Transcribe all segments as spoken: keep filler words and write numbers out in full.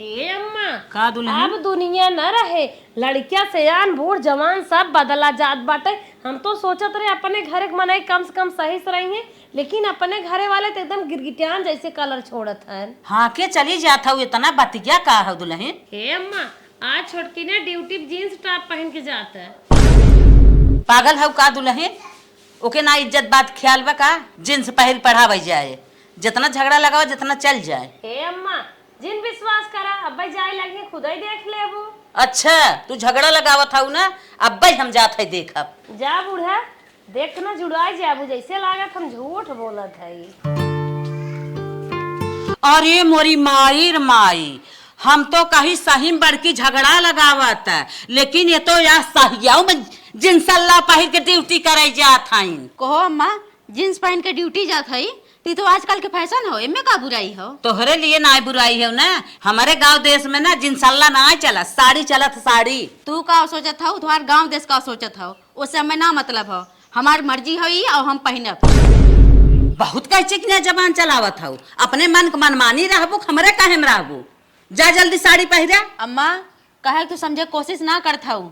ए अम्मा, का दुल्हन? अब दुनिया न रहे, लड़किया, सयान, बूढ़, जवान सब बदला जात बाटे। हम तो सोचत रहे अपने घर के मनई कम से कम सही से रही हैं, लेकिन अपने घरे वाले तो एकदम गिरगिटियान जैसे कलर छोड़त हैं। हाँ, के चली जात हऊ, इतना बतिया का हऊ दुल्हन? ए अम्मा, आज छोटकी ने ड्यूटी पे जींस टॉप पहन के जात है। पागल हऊ का दुल्हन? ओके ना इज्जत बात ख्याल बा का? जींस पहिर पढ़ावे जाए, जितना झगड़ा लगावा, जितना चल जाए। हे अम्मा, जिन विश्वास करा, अब्बे जाए लगी, खुदई देख लेबू। अच्छा, तू झगड़ा लगावत हऊ ना, अब्बे हम जात है देखब। जा बूढ़ा, देख ना जुड़ाई जाबू, जैसे लागत हम झूठ बोलत हई। अरे मोरी माई रे माई, हम तो कही सही में बड़की झगड़ा लगावत है, लेकिन ये तो या सहियाऊ में जिनसल्ला पहिर के ड्यूटी करे जात हईन। कहो अम्मा, जींस पहन के ड्यूटी जात हई, ई तो आजकल के फैशन हो, एमे का बुराई हो? तोहरे लिए ना बुराई हो ना, हमारे गांव देश में ना जिनसल्ला ना चलत, साड़ी चलत, साड़ी। तू का सोचत हऊ, तुम्हार गांव देश का सोचत हऊ, ओसे हमें ना मतलब हो। हमार मर्जी हो ई और हम पहनब। बहुत कैचिकना जबान चलावत हऊ, अपने मन के मनमानी रहबू, हमरे काहे में रहबू? जा जल्दी साड़ी पहिरा। अम्मा, कहे के तू समझे कोशिश ना करत हऊ।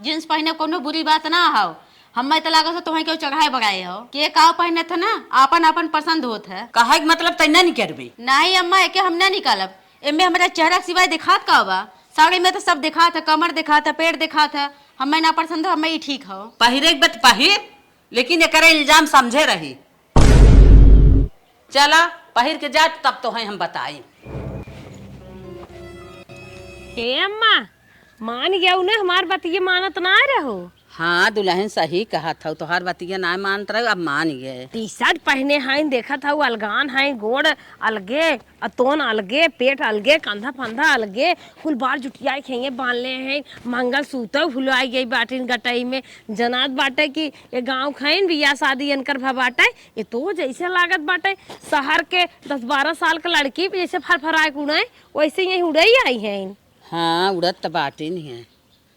जींस पहने कोनो बुरी बात ना हौ। हम्मे त लागत हो तोहे केहू चढ़ाए बढ़ाए हो। के काव पहनत है ना, आपन आपन पसंद होत है। कहे के मतलब तै ना निकरबे? नहीं अम्मा, एके हम ना निकालब। एमे हमरा चेहरा के सिवाय दिखात का बा? साड़ी में तो सब दिखात है, कमर दिखात है, पेट दिखात है। हम्मे ना पसंद हो, हम्मे ई ठीक हो। पहिरे के बत पहिर, लेकिन एकरा इल्जाम समझे रही। चला, पहिर के जा, तब तोहे हम बताई। हे अम्मा, मान गयू ना, हमार बतिये मानत ना रहो। हाँ दुल्हन, सही कहत हऊ, तोहार बतिये ना मानत रहो, अब मान गए। टी शर्ट पहने हईन, देखत हऊ अलगान हईन, गोड़ अलगे, अतोन अलगे, पेट अलगे, कंधा फंधा अलगे, कुल बार जुटियाई के हेंगे बांधले हईन, मंगलसूत्र भुलाई गई बाटिन गटई में। जनात बाटे कि ये गाँव खईन बियाह शादी इनकर भा बाटे, ये तो जैसे लागत बाटे शहर के दस बारह साल के लड़की भी जैसे फरफराए के उड़ाए, वैसे यहीं उड़े ही आई हैं। हाँ, उड़त त बाटिन हैं।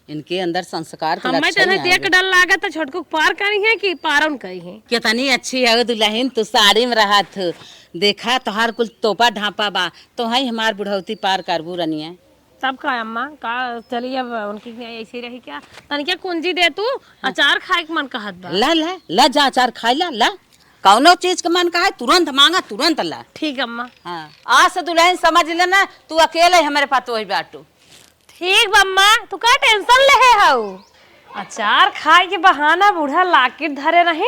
इनके अंदर संस्कार के हमें लक्षण तो ही देख आवे। डर लागत है, छोटकू पार करी है कि पारन करी है। कितनी अच्छी है दुल्हन, तू साड़ी में रहत हो। देखा, तोहार कुल तोपा ढांपा बा, तो है हमार बुढ़ौती पार करबू रनिया। तब का अम्मा, का चली अब उनकी हियाँ ऐसे रही क्या? तनिके कुंजी दे तू, हाँ। अचार खाए के मन कहत बा। ला, ला, ला जा अचार खाए ला, ला। कौनो चीज के मन कहे, तुरंत मांगा, तुरंत ला। ठीक अम्मा। हाँ, आज से दुल्हन समझ लेना, तू अकेले हमरे पतोही बाटू। ठीक बा अम्मा, तू का tension लेहे हऊ? अचार खाए के बहाना बूढ़ा लाकिट धरे रही,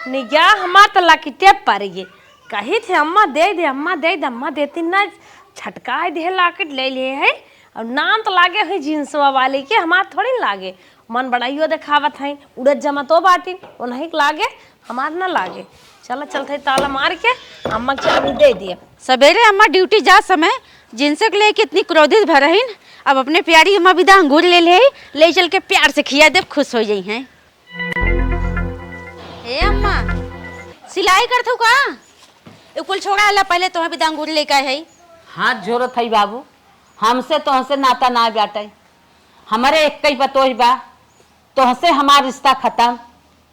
निगाह हमार त लाकिटे पर गे। कही थे, "अम्मा दे दे, अम्मा दे दे," अम्मा देती ना, छटकाए दे लाकिट ले लिए है। और नाम त लागे हुई जींसवा वाली के, हमार थोड़ी न लागे। मन बड़ाइयो देखावत है, उड़त जमतो बाटिन, उन्हीं के लागे, हमार ना लागे। चला, चलत है ताला मार के, अम्मा के चाबी दे दिए। सवेरे अम्मा ड्यूटी जा समय जिनसे के लेके इतनी क्रोधित भरहिन, अब अपने प्यारी अम्मा बिदा अंगूर ले ले, ले चल के प्यार से खिया देब, खुश हो जाई हैं। हे अम्मा, सिलाई करत हऊ का? ए कुल छोड़ा हला, पहले तोहे बिदा अंगूर लेके आए हई। हाथ जोड़त हई बाबू, हमसे तोहसे नाता ना बाटे। हमरे एक ही पतोह बा, तोहसे हमार रिश्ता खत्म।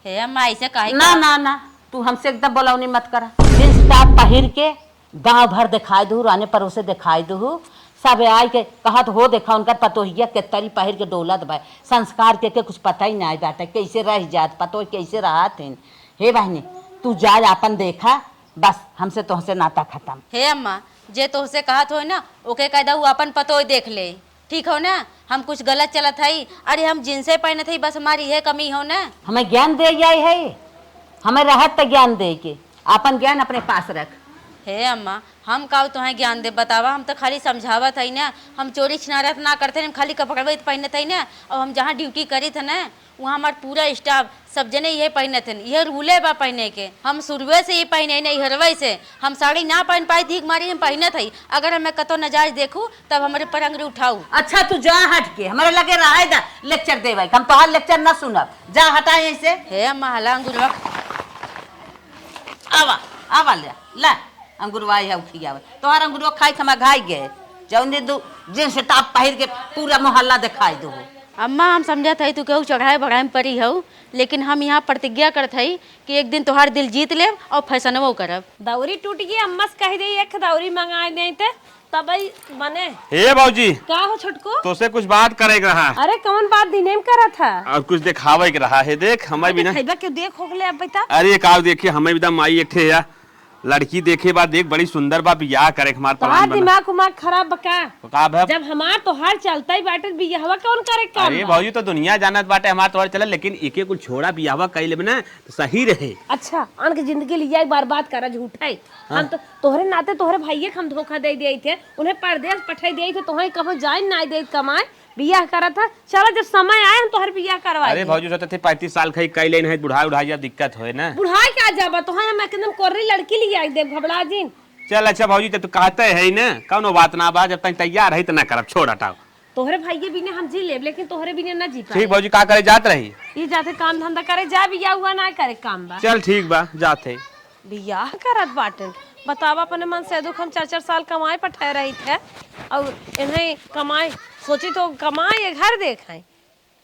हे अम्मा, ऐसे काहे ना, कहा? ना, ना, तू हमसे एकदम बोलौनी मत करा। जींस टॉप पहिर के गांव भर दिखाई दू, राने परोसे दिखाई दू, सब आए के कहत हो, "देखा उनकर पतोहिया के तरी पहिर के डोलत बा।" संस्कार के, के कुछ पता ही ना बाटे, कैसे रह जात पतोह, कैसे रहत हैं। हे बहनी, तू जा आपन देखा, बस हमसे तोहसे नाता खत्म। हे अम्मा, जे तोहसे कहत होए ना, ओके कह दा उ आपन पतोह देख ले। ठीक हो ना, हम कुछ गलत चलत हई? अरे हम जींसे पहनत हई, बस हमारी इहे कमी हो ना। हमें ज्ञान दे आई है, हमें रहत त ज्ञान दे के, आपन ज्ञान अपने पास रख। हे अम्मा, हम काउ तोहें ज्ञान दे बतावा, हम त खाली समझावत हई ना, हम चोरी छिनारत ना करते, हम खाली कपड़वे त पहनत हई ना, और हम जहाँ ड्यूटी करीत है ना, वहाँ हमार पूरा स्टाफ सब जने इहे पहनत हन, इहे रूले बा पहने के। हम शुरुए से ये पहने न, इहरवे से। हम साड़ी ना पहन पाई थी, मारी हम पहनत हई। अगर हमें कतो नाजायज देखू, तब हमरे पर अंगरी उठाऊ। अच्छा, तू जा हट के, हमरे लगे रहे दा लेक्चर देवे के। हम तोहार लेक्चर ना सुनब। जा हटा यहीं से। हे अम्मा, हला अंगुरवा। आवा, आवा ले, ला, अंगुरवा है खियावे। तोहार अंगुरवा खाई के हमार घाई गए। जौन दिन तू जींस टॉप पहिर के पूरा मोहल्ला दिखाई दो। अम्मा, हम समझत हई तू केहू चढ़ाई बढ़ाई में परी हऊ, लेकिन हम यहाँ प्रतिज्ञा करत हई कि एक दिन तोहार दिल जीत लेब और फैसनवो करब। दौरी टूट गई, अम्मा से कह दे एक दौरी मंगाए दे ते। तबई बने। हे भौजी, का हो छोटको? तोसे कुछ बात करे के रहा। अरे कौन बात दिने में करत है? और कुछ देखावे के रहा है। देख, हमारे अरे बिना। खैबा के देख हो गले अब बता। अरे का देखिए, हमें बिना माई एक ठे या लड़की देखे बा, देख बड़ी सुंदर बा, बियाह करे के हमार तोहार plan बना। दिमाग उमाग खराब बा का? तो का भा? जब हमार तोहार चलता ही बाटे, बियाहवा कौन करे के काम अरे बा? भौजी, तो दुनिया जानत बाटे हमार तोहार चले, लेकिन एके कुल छोड़ा, बियाहवा कई लेबे ना तो सही रहे। अच्छा, अन के जिंदगी लिया बर्बाद करा झूठा ही। हाँ। हम तो तोहरे नाते तोहरे भाइये के हम धोखा दे दिए थे, उन्हें परदेस पठाई दिए थे, तोहरे कहो जाए ना दे कमाए, बियाह करत है। चलो जब समय आए हम तोहर बियाह करवा अरे देब। भौजी, सोचत थे पैंतीस साल खाई कई लेन है, बुढ़ाई उढ़ाई जब दिक्कत होए ना। बुढ़ाई का जाबा, तोहरे हम एकदम कोर्री लड़की लिया देब, घबरा जिन। चल अच्छा भौजी, जब तू कहते है ना, कौनो बात ना बा, जब तक तैयार है तो ना करब, छोड़ हटाओ। तोहरे भाइये बिने हम जी लेब, लेकिन तोहरे बिने ना जी पाए। ठीक भौजी, का करे जात रही? ये जाते काम धंधा करे जा, बियाह हुआ ना करे काम बा। चल ठीक बा, जात है। बियाह करत बाटन, बतावा अपने मन से दुख, हम चार चार साल कमाए पठाए रही थे, और इन्हें कमाए सोची तो कमाए ये घर देखाए,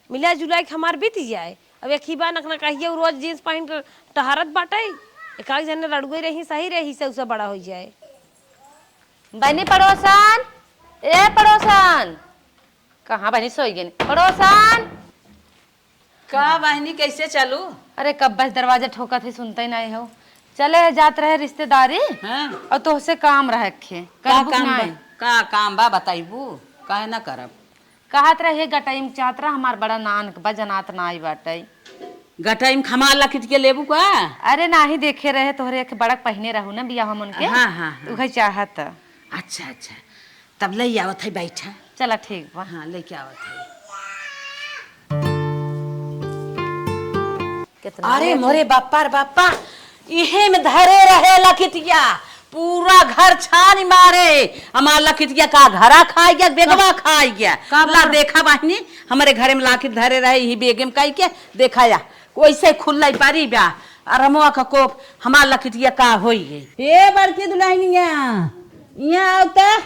मिला जुला के हमार बीत जाए। अब एक ही बार नखना कहिए, उ रोज जींस पहन के टहरत बाटे, एक आध जने रड़ुए रही, सही रही से उसे बड़ा हो जाए। बहनी पड़ोसन, ए पड़ोसन, कहाँ बहनी सोई गई? पड़ोसन। का बहनी, कैसे चलू? अरे कब बस दरवाजा ठोकत ही, सुनते ही नहीं हो। चले जात रहे रिश्तेदारी। हाँ। और तोहसे काम रहे खे। का करबू काम नहीं? बा? का काम बा बताइबू? काहे ना करब? कहत रहे गटई में चाहत रहा, हमार बड़ा नान के बा, जनात ना आई बाटे। गटई में खमार लखिट के लेबू का? अरे नाही, देखे रहे तोहरे एक बड़क पहिने रहू ना बियाह में उनके। हाँ, हाँ, हाँ। उहे चाहत। अच्छा, अच्छा, तब ले आवत है, बैठा। चला ठीक बा। हाँ, लेके आवत है। कितना अरे लेके मोरे बापा रे बापा, इहे में धरे रहे लखिटिया, पूरा घर छानी मारे। हमार लखिटिया का घरा खाई गया, बेगवा हाँ। खाई गया। का ला बोल? देखा बहिनी, हमारे घरे में लाखिट धरे रहे, यही बेगे में काई के देखा या, वैसे खुल्ला ही पारी बा। अरे मोआ का कोप, हमार लखिटिया का होई है? ए बड़की दुल्हनिया, यहाँ आओ त।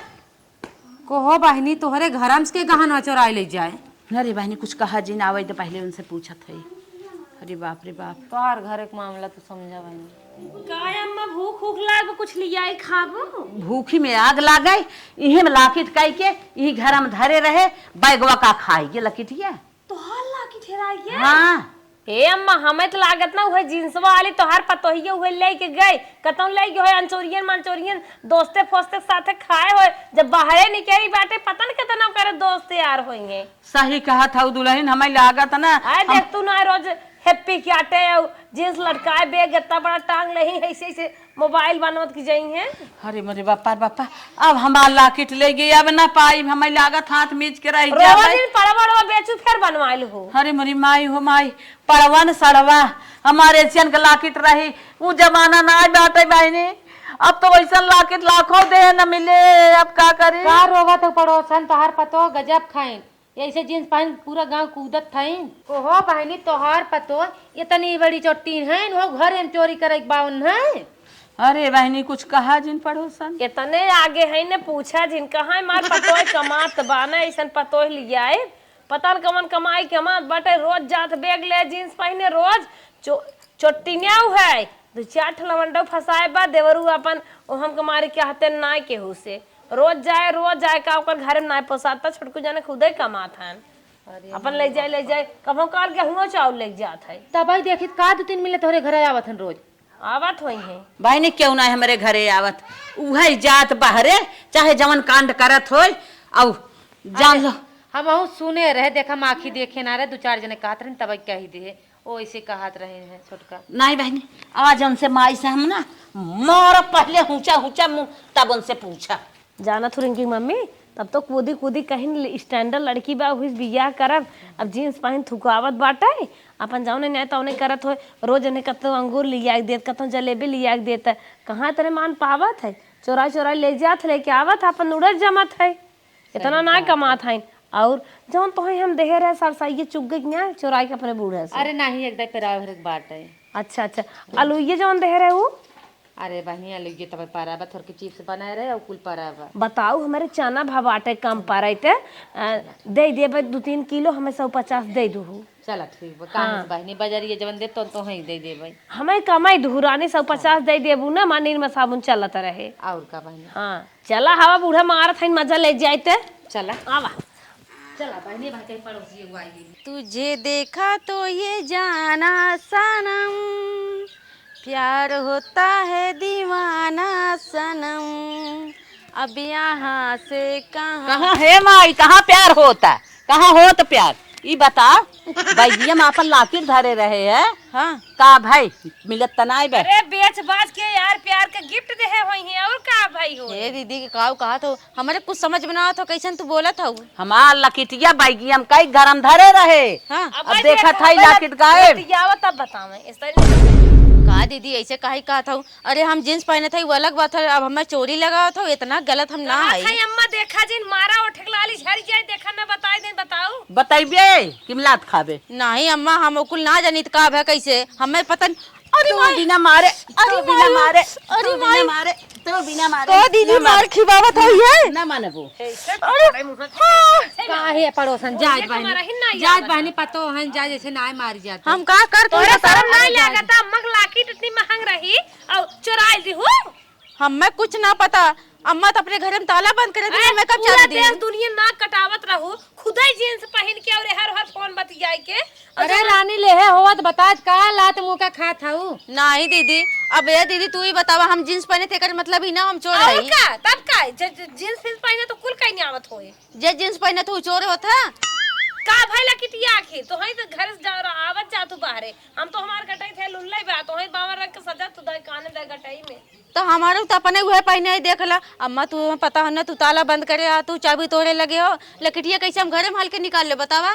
कहो बहिनी, तोहरे घरम से के गहनवा चोराई ले जाए? अरे बहिनी, कुछ कहा जिन, आवे तो पहले उनसे पूछत है। अरे बाप रे बाप। तोहार घर एक मामला तो समझा बहिनी। का अम्मा, भूख, भूख लाग, कुछ लियाई खाबो? भूखी में आग लागे, इहे में लाकिट काई के, इही घर में धरे रहे, बैगवा का खाई ये लकिटिया। तोहार लाकिट हेराई गया? हाँ। ए अम्मा, हमें तो लागत ना उहे जींसवा वाली तोहार पतोहिया उहे लेके गई। कतौ लेके होए, अंचोरियन मंचोरियन दोस्ते फोस्ते के साथे खाए होए। जब बाहरे निकली बाटे, पता न कितना ओकरे दोस्त यार होई हैं। सही कहत हऊ दुल्हन, हमें लागत ना। आए हम देख तू ना रोज हेप्पी के आटे और जींस लटकाए, बैग इतना बड़ा टांग नहीं है, ऐसे ऐसे मोबाइल बनवत की जाई हैं। अरे मोरे बापा रे बापा, अब हमार लाकिट ले गई, अब ना पाई, हमें लागत हाथ मीच के रह रोवा जाबे। दिन पड़वा रोवा बेचू, फिर बनवाइल हो। अरे मोरी माई हो माई, पड़वा न सड़वा, हमारे एशियन के लाकिट रही, उ जमाना ना बाटे बहिनी। अब तो वैसन लाकिट लाखों दे न मिले, अब का करी? का रोवत हो पड़ोसन, तोहार पतो गजब खाइन। ऐसे जींस पहन पूरा गांव कूदत हईन। ओहो बहिनी, तोहार पतो इतनी बड़ी चोट्टी हईन, वो घर में चोरी करे के बावन है। अरे बहिनी, कुछ कहा जिन पड़ोसन। इतने आगे है ने पूछा जिन, कहाँ मार पतोह कमात बाना, ऐसन पतोह लियाए। पता न कवन कमाई कमात बाटे, रोज जात बैग ले जींस पहने, रोज चो-, चोट्टी न्याऊ है। दो चार ठो लवंडो फंसाए बा, देवरू अपन ओहम के मारे के हते नाय केहू से। रोज जाए, रोज जाए, का ओकर घरे में नाय पोसाता, छोटकू जाने खुदे कमात हन। अरे अपन ले जाए, ले जाए, कभो काल गेहुओ चाउर ले जात है। तब आई देखित का दो तीन मिले तोहरे घरे आवत हन रोज। आवत होई हैं। बहिनी, क्यों ना हमरे घरे आवत, उहे जात बाहरे, चाहे जवन कांड करत होय, आउ जान अरे, लो। हमहू सुने रहे, देखा हम आँखी देखे ना रहे, दो चार जने कहत रहे, तब कही दे। ओ, ऐसे कहत रहे हैं छोटका। नहीं बहिनी, आज उनसे माई से हम ना मारब पहले हुचा हुचा मुँह, तब उनसे पूछब। जानत हूँ रिंकी मम्मी, तब तो कूदी कूदी कहिन ल-, standard लड़की बा, हुई बियाह करब। अब जींस पहिन थुकावत बाटे, अपन जौने न्याय तौने करत होय, रोज उन्हें कतौ अंगूर लिया के देत, कतौ जलेबी लिया के देत, कहाँ इतने मान पावत है? चोराई चोराई ले जात, लेके आवत, अपन उड़त जमत है। इतना ना कमात हईन। और जौन तोहे हम देहे रहे सरसाइये चुग गई ना चोराई के अपने बूढ़े से। अरे नाही, एक दाई पेरावे भरे के बाटे। अच्छा, अच्छा। अलुइये जौन देहे रहे उ? अरे बहिनी, अलुइये तब परा बा, थोड़के चिप्स बनाए रहे और कुल परा बा। बताऊ, हमारे चना भा बाटे कम पराइटे, अ, दे देबे दो तीन किलो, हमें सौ पचास दे दू। चला ठीक बा, कहाँ हाँ। से बहिनी, बजरिया जवन दे तो, तो ही दे देबै। हमें कमाई धुरानी सौ पचास दे देबू ना, माँ निरमा साबुन चलत रहे। और का बहिनी? हाँ, चला हवा बूढ़ा मारत हईन, मजा ले जाइत। चला। आवा। चला बहिनी, भाई कहीं पड़ोसी एगो आई गई। तुझे देखा तो ये जाना सनम, प्यार होता है दीवाना सनम, अब यहाँ से कहाँ कहाँ है माई, कहाँ प्यार होता? कहाँ होत प्यार? ई बता, बैगिया में आपन लाकिर धरे रहे है। हाँ। का भाई, मिलत त नाय बे? अरे बेच बाच के यार प्यार के गिफ्ट देहे होई है, और का भाई हो? हे दीदी के काऊ कहा तो हमरे कुछ समझ में ना आवत हो, कैसन तू बोलत हऊ? हमार लकिटिया बैगिया में कई गरम धरे रहे। हाँ। अब अब भाई देखत देखो, हई पहले लाकिट गायब। बतियावा तब बतावे, ऐसा नहीं। का दीदी ऐसे काहे कहत हऊ? अरे हम जींस पहनत हई, वो अलग बात है, अब हमें चोरी लगावत हऊ, इतना गलत हम ना कहा हई। था अम्मा, देखा जिन मारा ओठक लाली झड़ जाए, देखा मैं बताई देन, बताऊ। बतैबे कि मिलात खाबे? नहीं अम्मा, हम ओकुल ना जानित का भे कैसे, हमें पता न-, अरे तू माई, बिना मारे, अरे तू बिना माई, मारे, अरे तू बिना माई। मारे, तू बिना मारे, का दीदी ना मार मारे। खिबावत हई है? ना मानबो। ऐसे अरे, पकड़े मुँह से। हाँ। ऐसे ना। काहे पड़ोसन, जात बहिनी, हमारा ही ना जात आवत। बहिनी पतो हन, जा जैसे नाय मारी जात। हम का कर तू तोरे बता। शर्म नहीं अरे जात। लागता, अम्मा के लाकिट इतनी महंग रही और चुराई दी हूँ। हमें कुछ ना पता, अम्मा तो अपने घर में ताला बंद करे थे, अरे, मैं कब पूरा चाबी दी? देश दुनिया नाक कटावत रहू, खुदे जींस पहन के और हर हर फोन बतियाई के। और अरे जब रानी लेहे होवत बतात का लात मुँह का खात हऊ? नहीं दीदी, अब ए दीदी तू ही बतावा, हम जींस पहने थे, एकर मतलब ही ना हम चोर और हई। का? तब का? ज-, ज-, जींस फींस पहने तो कुल कहीं नहीं आवत होए। जे जींस पहने तू चोर होत है? का भइला किटिया आखिर? तो हई तो घर से जा रहा, आवत जा तू बाहरे। हम तो हमार गटई थे लुल्ले बा, तो हई बावन रंग के सजा तू दे काने दे गटई में। तो हमारो तो अपने उहे पहिने ही देख ला। अम्मा, तू पता हो ना, तू ताला बंद करे आ, तू चाबी तोरे लगे हो, लकिटिया कैसे हम घरे में हल के निकाल ले, बतावा?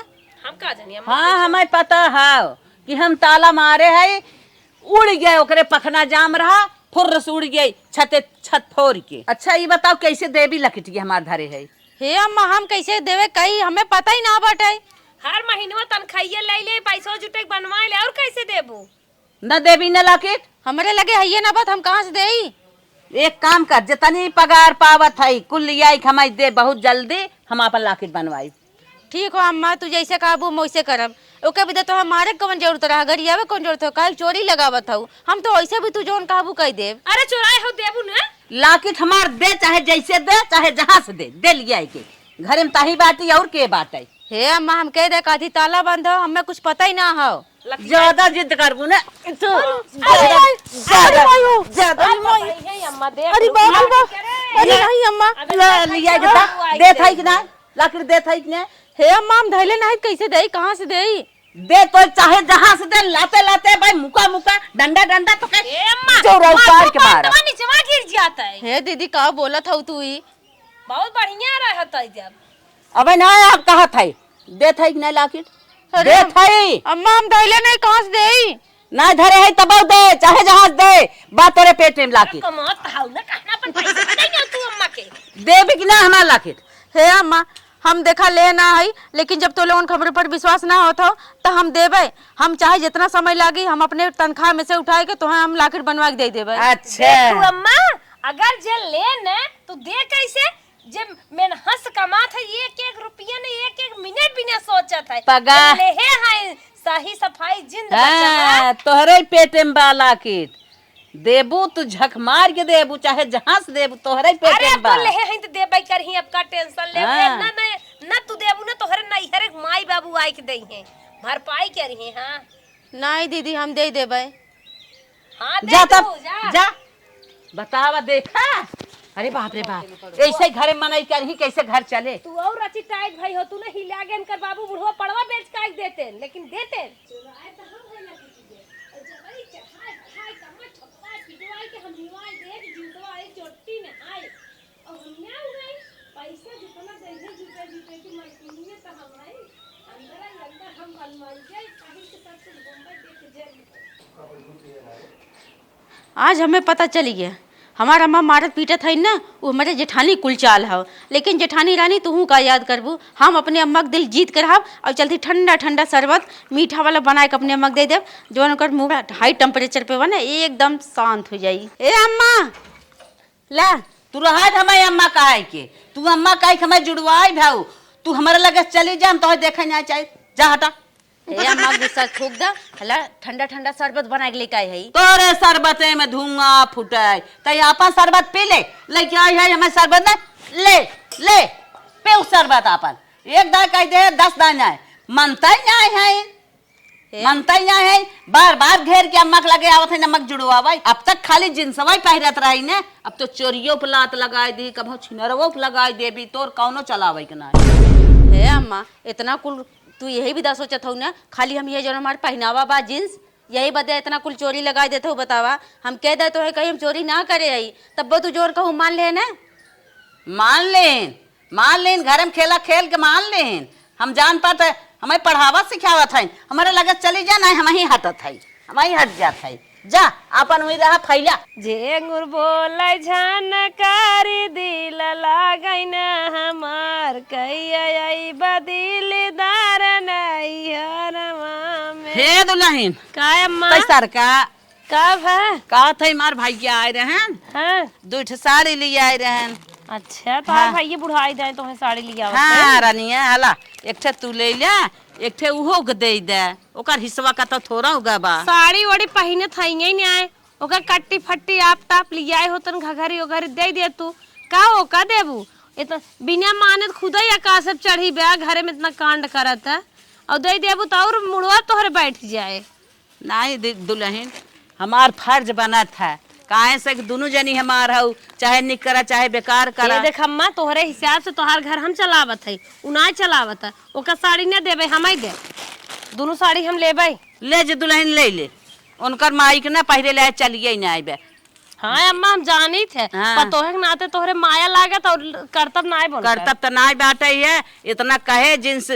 हम का जानी, अम्मा, हाँ, कुछ हमें पता है कि हम ताला मारे है, उड़ गए, ओकरे पखना जाम रहा, फुर्र से उड़ गए, छते, छत फोड़ के। अच्छा, ये बताओ, कैसे देवी लकिटिया हमार धरे है? हे अम्मा, हम कैसे देवे, कई हमें पता ही ना बाटे। हर महीनवा तनखाइया ले ले, पैसवा जुटे के बनवा ले, और कैसे देबू? न देबी न लाकिट। हमरे लगे हइये ना बात, हम कहाँ से देई? एक काम कर, जितनी पगार पावत हई, कुल लियाई के हमाई दे बहुत जल्दी, हम आपन लाकिट बनवाई। ठीक हो अम्मा, तू जैसे कहबू हम वैसे करब। ओके बदे तो हमारे कौन जरूरत रहा, गरियावे कौन जरूरत हो, काहे चोरी लगावत हऊ? हम तो वैसे भी तू जौन कहबू कह देब। अरे चोराए हो देबू न? लाकिट हमार दे, चाहे जैसे दे, चाहे जहाँ से दे, दे लियाई के। घरे में ताही बाटी और के बाटे? हे अम्मा, हम कह दे काथी ताला बंद हो, हमें कुछ पता ही ना हो। लकी ज्यादा जिद करबू ना, तू अरे, ज्यादा, अरे, ज्यादा, अरे, ज्यादा। अरे, अरे, हे अम्मा, देख अरे, लो। बाप रे, बाप। अरे, अरे, नहीं, अम्मा। अबे ले, देख, लिया देख, जता। बाबू आई देत है गई। कि ना? लाकिट देत है कि ना? हे अम्मा, हम धैले नहीं, कैसे देई, कहाँ से देई? दे तो चाहे जहाँ से दे, लाते, लाते भाई, मुका, मुका, डंडा, डंडा तो के ए अम्मा, जोरा मार उतार के तो मारा। तमा नीचवा गिर जाता है। हे दीदी, का बोलत हऊ तू ई? बहुत बढ़िया रहत है जब। अबे ना, आप कहत है, देत है कि नहीं लाकिट? अरे देत है। अम्मा, हम धैले नहीं, कहाँ से देई? ना धरे है तब दे, चाहे जहाँ से दे, बात तोरे पेट में लाकिट। कमात हाउ ना, कहना अपन पैसा दे ना तू अम्मा के। देबी कि ना हमार लाकिट? हे अम्मा, हम देखा ले ना है, लेकिन जब तो लोगन के हमरे पर विश्वास ना होत हो, तो हम देबे। हम चाहे जितना समय लागी, हम अपने तनख्वाह में से उठाए के तोहे हम लाकिट बनवा के दे देबे। अच्छा। देखू अम्मा, अगर जे ले न, तो दे कैसे? जे मेहनत से कमात है, एक एक रुपया ने एक एक मिनट भी ना सोचत है। पगा- लेहे है, सही सफाई जिंद बचा है। हाँ, तोहरे पेटे में बा लाकिट। देबू तू झक मार के देबू, चाहे जहाँ से देबू, तोहरे पेटे अरे में बा। तो लेहे हैं तो देबे करही, अब का टेंशन ले? हाँ। ना, ना, ना तू देबू ना, तोहरे नैहरे माई बाबू आइ के देइहैं, भरपाई करिहैं। हाँ। नहीं दीदी, हम दे देबे। हाँ, दे जा तब, तू, जा। जा। बतावा, देखा। अरे बाप रे बाप, ऐसे घरे मनई करही, कैसे घर चले? तू और रची टाइट भाई हो, तू ना हिला गेन कर बाबू, बुढ़वा पड़वा बेच के आइ देते, लेकिन देते। चुराए तो हम है ना किसी के। और जबरी चढ़ाए, चढ़ाए, कमर ठोकवाए, पिटवाए के हम निवाए देख, जूतवा एक चोटी में आए। और हम ना उड़ाई, पैसा जितना देंगे, जूते, जूते की मलकिनिया तो हम है। अंदर ही अंदर हम बनवाई जाए, कहीं के साथ तुम बम्बई देख जाए। आज हमें पता चली गया, हमार अम्मा मारत पीटत है ना, वो हमारे जेठानी कुल चाल हव। लेकिन जेठानी रानी, तुहू का याद करबू, हम अपने अम्मा के दिल जीत के रहब और चलती ठंडा ठंडा शरबत मीठा वाला बनाए के अपने अम्मा के दे देब, जौन ओकर मुंह high temperature पे बने, एकदम शांत हो जाई। ए अम्मा, ला। तू रहा दे हमारी अम्मा काहे के, तू अम्मा काहे के हमारे जुड़वाई भाऊ, तू हमारे लगे चली जा, हम तोहे देखे ना चाहे, जा हटा। ए अम्मा, गुस्सा थूक दा। हला, ठंडा ठंडा शरबत बना के लेके आई है। तोरे शरबते में धुआं फूटे, तई आपन शरबत पी ले। लेके आई है हमें शरबत, ना ले, ले, पीऊ शरबत आपन। एक दाई कह दे, दस दाई ना, मनता ही ना है। ए? मनता ही ना है। बार बार घेर के अम्मा के लगे आवत है, नमक जुड़वावे। अब तक खाली जिन्सवा ही पहिरत रही ने, अब तो चोरियो पे लात लगाई दी, कभो छिनरवो पे लगाई देबी, तोर कौनो चलावे के ना है। हे अम्मा, इतना कुल तू यही विदा सोचत हऊ ना, खाली हम ये जो हमार पहनावा बा जींस, यही बदे इतना कुल चोरी लगाई देत हऊ। बतावा, हम कह दे तो है कहीं हम चोरी ना करे आई, तब्बो तू जोर कहू मान ले ना। मान लेन, मान लेन, घर में खेला खेल के मान लेन। हम जान पात है, हमें पढ़ावत सिखावत है, हमारे लगे चली जा, नहीं हम ही हटत है, हम ही हट जात है। जा, आपन वही रहा फैला। झेंगुर बोले झनकारी दिल लागै ना हमार, कहिया अइबा दिलदार नैहरवा में। हे दुलहिन, का अम्मा? पैसा का? का भा? का थे, मार भाई के आए रहन। हाँ। दो ठे साड़ी ले आए रहन। अच्छा, तो हाँ। भाई ये बुढ़ाई जाए तो साड़ी ले आवत हाँ, है। रानिया, हला, एक ठे तू ले ले, एक ठे उहो के दे दे। ओकर हिस्सा का तो थोड़ा होगा बा। साड़ी वाड़ी पहिने थाइये नहीं आए, ओकर कट्टी फट्टी आप टाप लियाए होतन, घघरी ओघरी दे दे तू। का हो, का देबू? इतना बिना माने त खुदा ही आकाश से चढ़ी बे, घरे में इतना कांड करत है, और दे देबू तो और मुड़वा तोहरे बैठ जाए। नहीं दि-, दुलहिन, हमार फर्ज बनत है, काहे से कि दुनू जनी हमार हऊ, चाहे निक करा, चाहे बेकार करा। ये देख अम्मा, तोहरे हिसाब से तोहार घर हम चलावत है, उ ना चलावत है, ओकर साड़ी ना देबे, हम ही दे, दुनू साड़ी हम लेबे। ले जे दुलहिन, ले ले, उनकर माई के ना पहिरे ले चलिए ना आइबे। हाँ अम्मा, हम जानित है, हाँ। पतोहे के नाते तोहरे माया लागत और करतब नाय बनत। करतब त नाय बाटे है, इतना कहे जिन्स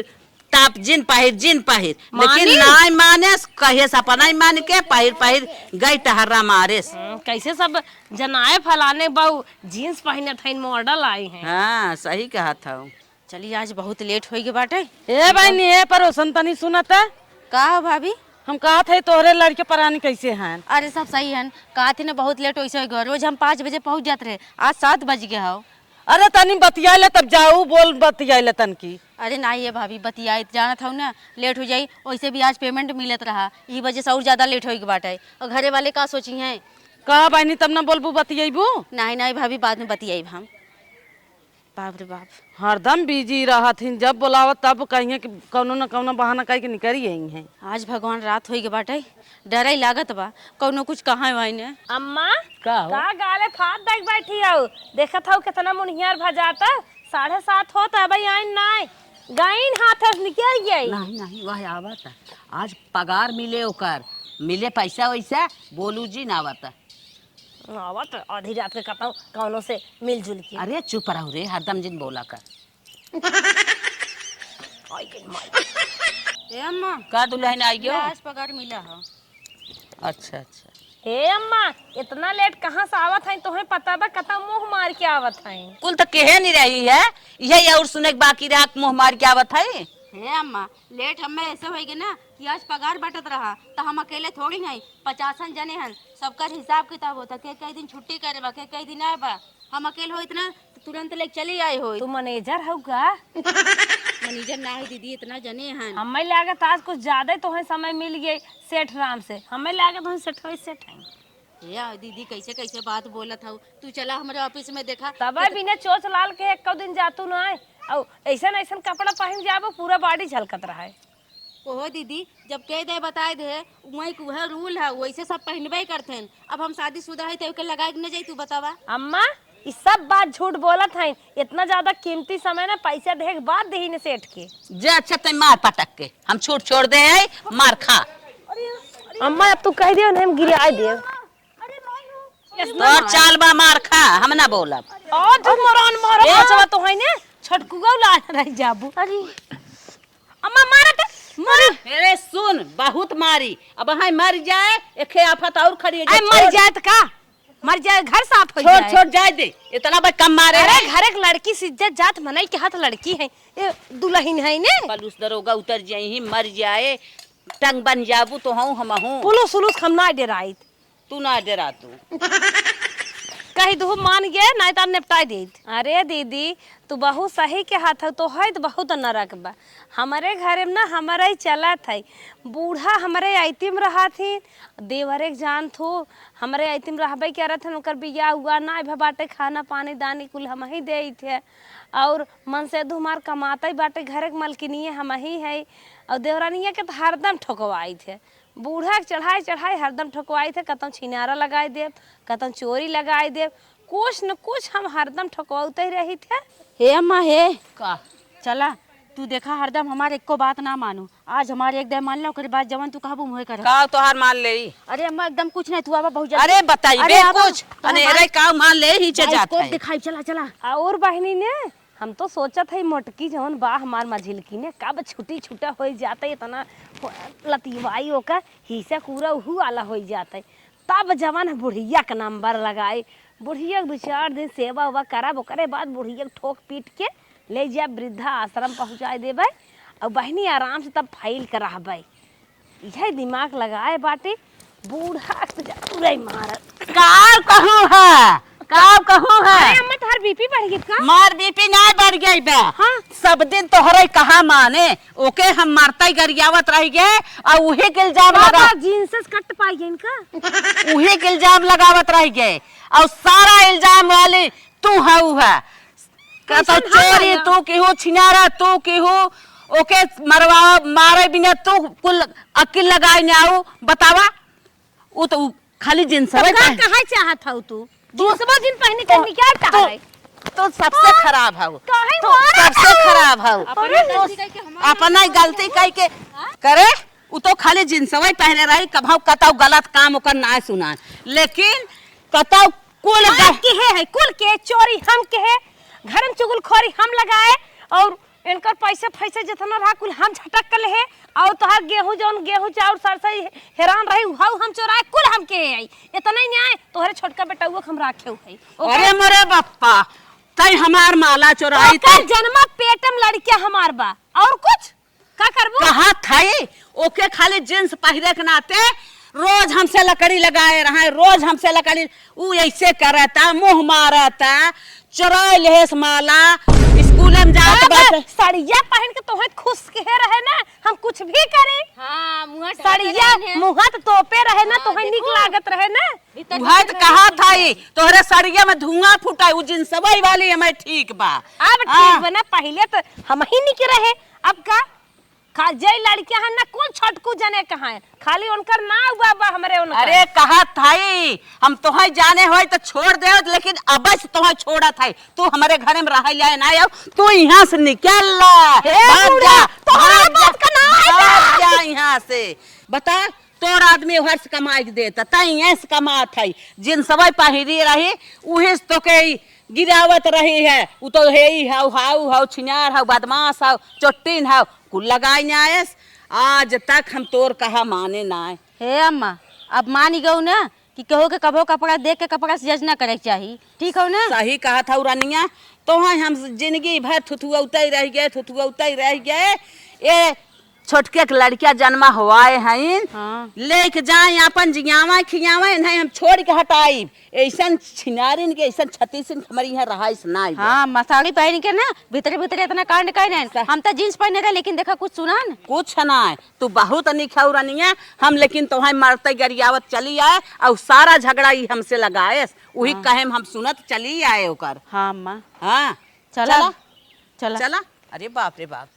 टाप जिन पहिर, जिन पहिर, लेकिन मानी? नाय मानेस, कहे सपना ही मान के पहिर पहिर गई टहर्रा मारेस। हम्म, कैसे सब जनाए फलाने बहू जींस पहिने थइन मॉडल आई हैं। हाँ, सही कहत हऊ। चली, आज बहुत लेट होई गए बाटे। ए बहिनी, ए परोसन, तनी सुनत। का हो भाभी? हम कहत है तोहरे लड़के परानी कैसे हैं? अरे सब सही हैं। कहत ही ना बहुत लेट वैसे हो गया, रोज हम पाँच बजे पहुँच जात रहे, आज सात बज गया हो। अरे तनी बतिया ले तब जाऊ, बोल बतिया ले तनकी। अरे ना ये भाभी, बतियाई जानत हऊ ना, लेट हो जाई, वैसे भी आज पेमेंट मिलत रहा, ई वजह से और ज्यादा लेट होई के बाटे। और घरे वाले का सोची हैं? का बहिनी, तब ना बोलबू बतियैबू? नहीं नहीं भाभी, बाद में बतियाई हम। बाप रे बाप। हरदम बिजी रहत हिन, जब बोलावत तब कहिए कि कौनो न कौनो बहाना कह के निकल ही हैं। आज भगवान रात होई के बाटे, डर ही लागत बा, कौनो कुछ कहाँ है ने। अम्मा, का हो? का गाले फात देख बैठी हऊ? देखत हऊ कितना मुनियार भजाता, साढ़े सात होत अबे आइन नाय। गाइन हाथ से निकल गई। नहीं नहीं, वह आवत है, आज पगार मिले ओकर, मिले पैसा वैसा, बोलू जी ना आवत। आवत आधी रात के कतौ कौनो से मिलजुल के। अरे चुप रहो रे, हरदम जिन बोला कर। आई गई माई। ए अम्मा, का दुलहिन आई गयो? आज पगार मिला हो। अच्छा अच्छा। हे अम्मा, इतना लेट कहाँ से आवत है? तोहे पता बा कतौ मुँह मार के आवत है? कुल तो केहे नहीं रही है, यही और सुने के बाकी रहा, मुँह मार के आवत है। हे अम्मा, लेट हमें ऐसे होई गए ना कि आज पगार बटत रहा, तो हम अकेले थोड़ी हैं, पचासन जने हैं, सबकर हिसाब किताब होता, के कई दिन छुट्टी करे बा, के कई दिन आए बा। हम अकेले होइत ना, तो तुरंत लेके चली आई होई। तू मैनेजर हऊ का? मैनेजर ना है दीदी, इतना जने हैं। हमें लागत आज कुछ ज्यादा ही तोहे समय मिल गई सेठ राम से। हमें लागत तोहे सेठ होई सेठ है। या दीदी, कैसे कैसे बात बोलत हऊ? तू चला हमारे ऑफिस में देखा। तबे बिना चोच लाल के एको दिन जातू ना है। और ऐसन ऐसन कपड़ा पहन जाबो, पूरा बॉडी झलकत रहा है। ओहो दीदी, जब कह दे बताए दे, वही के वह रूल है, वैसे सब पहनबे करते हैं। अब हम शादीशुदा है तो के लगाए के न जाई, तू बतावा। अम्मा, ई सब बात झूठ बोलत हैं। इतना ज्यादा कीमती समय ना पैसा देहे के बाद देही न सेठ के। जे अच्छा ते मार पटक के, हम छूट छोड़ दे है, मार खा। अम्मा, अब तू कह दियो ना, हम गिराए दे। तोर चाल बा, मार खा, हम ना बोलब। ओ, तू मरान मारो, ए। बचवा तो है ने, छोटकुआ लाल रह जाबू। अरे। अम्मा, मारत, मार। अरे सुन, बहुत मारी। अब हाय मर जाए, एखे आफत और खड़ी हो जाए। मर जाए तो का? मर जाए, घर साफ हो जाए। छोड़, छोड़, जाए दे। इतना बड़ कम मारे अरे, है। घर एक लड़की से इज्जत जात मनई के हाथ लड़की है। ए, दुलहिन है ने। पुलिस दरोगा उतर जाई ही, मर जाए, टंग बन जाबू तो हूँ हम हूँ। पुलिस उलूस हम ना डराइत। तू ना डरा तू। कही दू मान गए, नाहीं त निपटाई देत। अरे दीदी, तू बहुत सही कहत हऊ, तोहई त बहुत नरक बा। हमरे घरे में ना हमरे ही चलत है, बूढ़ा हमरे आइती में रहत ही, देवरे के जानत हो, हमरे आइती में रहबे करत हन, ओकर बियाह उआह ना भे बाटे, खाना पानी दानी कुल हमही देइत है। और मनसेधू हमार कमातई बाटे, घरे के मलकिनिये हमही है, और देवरानिया के त हरदम ठोकवाइत है। बूढ़ा के चढ़ाई चढ़ाई हरदम ठोकवाइत है, कतौ छिनारा लगाई देब, कतौ चोरी लगाई देब, कुछ न कुछ हम हरदम ठोकवाउते रहित है। हे अम्मा, हे। का? चला, तू देखा हरदम हमार एको बात ना मानू। आज हमार एक दाईं मान ला, ओकरे बाद जवन तू कहबू मुहे कर। का तोहार मान लेई? अरे अम्मा, एकदम कुछ नहीं, तू आवा बहुत जल्दी। अरे बताई अरे बे आवा, कुछ। तोहार अने बात रे का मान ले ही चे बाइस्कोप जात है। दिखाई, चला, चला। और बहिनी ने हम तो सोचत हई मोटकी जवन बा हमार मझिलकी ने कब छुट्टी छुट्टा होइ जात है, इतना लतिवाई ओकर हिस्सा पूरा उहू आला होइ जात है। तब जवन बुढ़िया के नंबर लगाई, बुढ़िया के दू चार दिन सेवा उवा करब, ओकरे बाद बुढ़िया के ठोक पीट के ले जाब वृद्धा आश्रम पहुँचाइ देबै। और बहिनी आराम से तब फैल के रहबै। इहे दिमाग लगाए बाटे, बूढ़ा के जरूर मारत। का कहू है, का कहू है? अरे अम्मा, तोहार बीपी बढ़ गई का? मार बीपी ना बढ़ गई बा। हाँ। सब दिन तोहरे कहा माने, ओके हम मारता ही गरियावत रह गए, और उहे के इल्जाम बाबा, लगा जींस कट पाई गई इनका। उहे के इल्जाम लगावत रह गए, और सारा इल्जाम वाली तू हऊ है। का तो कैसन हम चोरी आया? तू केहू, छिनारा तू केहू, ओके मरवा, मारे बिना तू कुल अकिल लगाए ने आऊ, बतावा। उ तो उ खाली जींस तब का पहन कहे चाहत हऊ तू? तू जींसवा जीन पहने के तू, निकाल तू, चाहे? तू सबसे हाँ? खराब हऊ। काहे तू मारत सबसे हऊ? खराब हऊ। अपने तू गलती कह के हमार अपना ही गलती कह के हाँ? करे, उ तो खाली जींसवा ही पहने रही, कभौ कतौ गलत काम ओकर ना सुना, लेकिन कतौ कुल हम ग- केहे है, कुल के चोरी हम केहे, घर में चुगलखोरी हम लगाए, और इनकर पैसे फैसे जितना रहा कुल हम झटक के लेहे, और तोहार गेहूं जौन गेहूं चाउर सरसई हेरान रही उहाऊ हम चोराए, कुल हम केहे है। इतना ही न्याय तोहरे छोटका बेटउआ के हम राखे है। ओकर अरे मोरे बप्पा, तई हमार माला चोराई ओकर तई। जन्मा पेट में लड़किया हमार बा, और कुछ का करबू? कहत हई, ओके खाली जींस पहिरे के नाते रोज हमसे लकड़ी लगाए रहे, रोज हमसे लकड़ी, ऊ ऐसे करता, मुंह मारता, चोराई लेहेस माला, स्कूल में जात अरे, बाटे। सड़िया पहन के तोहे खुश केहे रहे ना, हम कुछ भी करी। हाँ, मुँह ढाके सड़िया रहे हैं। मुँह त तोपे रहे ना, हाँ, तोहे नीक देखो। लागत रहे ना। भीतर उहे भीतर त कहा नहीं था ई, तोहरे सड़िया में धुआं फूटा, उ जींसवई वाली हमें ठीक बा। अब ठीक हाँ। बा ना, पहिले त हमही निक रहे, अब का? का जय लड़किया हन ना, कुल छोटकू जने कहाँ है, खाली उनकर नाव बा, बा हमरे उनकर। अरे कहत हई, हम तोहई जाने होई त छोड़ देव, लेकिन अबे से तोहई छोड़त हई। तू हमरे घरे में रहै लाए ना आव, तू इहाँ से निकल ला। हे भाग बूढ़ा, जा, तोहरा भाग जा, बात का ना है भाग का? जा इहाँ से। बता, तोर आदमी ओहर से कमाई के देता, तई इहाँ से कमात हई। जींसवई पहिरी रही, उहे से तोके ई गिरावत रही है। उ तो हेई हऊ, हाउ हऊ, छिनार हऊ, बदमाश हऊ, चोट्टिन हऊ, कुल लगाई न्यायस। आज तक हम तोर कहा माने नाय। हे अम्मा, अब मानी गऊ ना कि केहू के कबो कपड़ा देख के कपड़ा से जज ना करे के चाही, ठीक हऊ ना? सही कहत हऊ रनिया, तोहई हम जिंदगी भर थुथुअउतई रह गए, थुथुअउतई रह गए। ए छोटके के लड़किया जन्मा होआए हईन, हाँ। लेके जाए आपन जियावा खियावा, इन्हें हम छोड़ के हटाई। ऐसन छिनारिन के, ऐसन छतीसिन के हमरी यहाँ रहाइश ना आई। हाँ, मसाड़ी पहन के ना, भीतरे भीतरे इतना कांड कइने। स- हम तो जींस पहने रहे, लेकिन देखा कुछ सुना न। कुछ ना है, तू बहुत निक हऊ रनिया, हम लेकिन तोहई मरते गरियावत चली आए और सारा झगड़ा ई हमसे लगाएस, उही हाँ। कहे में हम सुनत चली आए ओकर। हाँ अम्मा। हाँ, चला, चला। चला। चला। अरे बाप रे बाप,